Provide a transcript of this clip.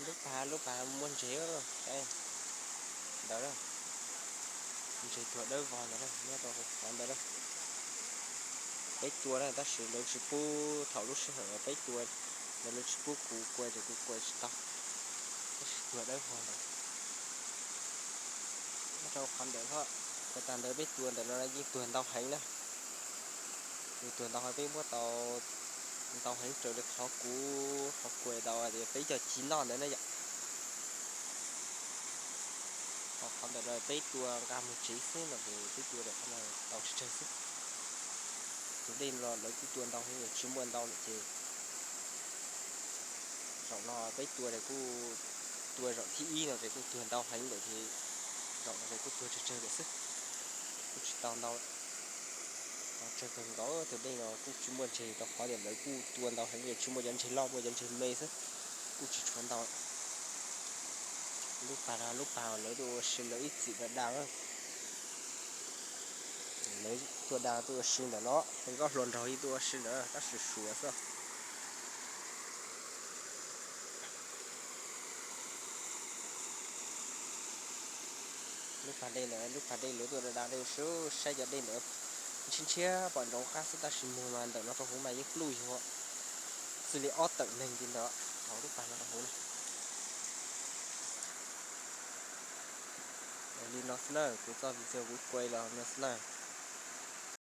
Lub pas, lub pas muaj ntses ntawd, ntses tuag dawb vog ntawd nyob rau qhov ntawd. Peb tua na, tab sis lawv tsis pub, thaum lub sij hawm peb tua ntawd lawv tsis pub kuv kua ces kuv kua tsis tau, tab sis tuag dawb vog ntawd. Nyob rau qhov ntawd, ua tas ntawd peb tua ntawm no yeej tuag ntau heev na. Tus tuag ntau heev, peb muab tau ntau heev raws li qhov kuv, qhov kuv tau tias peb cov ci noj ntawd na yom. Qhov ntawm no peb tua nqa mus tsev xwb no ces peb tua tau tsawg tsawg xwb. Tus dej no lawv kuj tua ntau heev, tsis muaj ntau lawm ces zaum no peb tua kuj, tua zaum thib ib no ces kuj tuag ntau heev lawm ces zaum no ces kuj tuag tsawg tsawg lawm xwb, kuj tsis tau ntau. Tsawg kawg nkaus, tus dej no kuj tsis muaj ntses rau qhov tias lawv kuj tua ntau heev, tsis muaj cov ntses loj, muaj cov ntses me xwb, kuj tsis tshuav ntau. Lub pas no lub pas lawv tuaj ua si lawv ib txwm da da, lawv tuaj da tuaj ua si ntawm no, nkaub hluas nraug yeej tuaj ua si ntawm no tab sis suav xwb. Lub pas dej ntawd, lub pas dej lawv tuaj da da dej, saib cov dej ntawd ntshiab ntshiab pom ntsoov qab xwb tab sis muag mas ntawm no rau hauv mas yeej pluj yog xws li ob tawm neeg li ntawd hauv lub pas no rau hauv na. Li no xwb na, kuv txoj video kuv kua los no xwb na.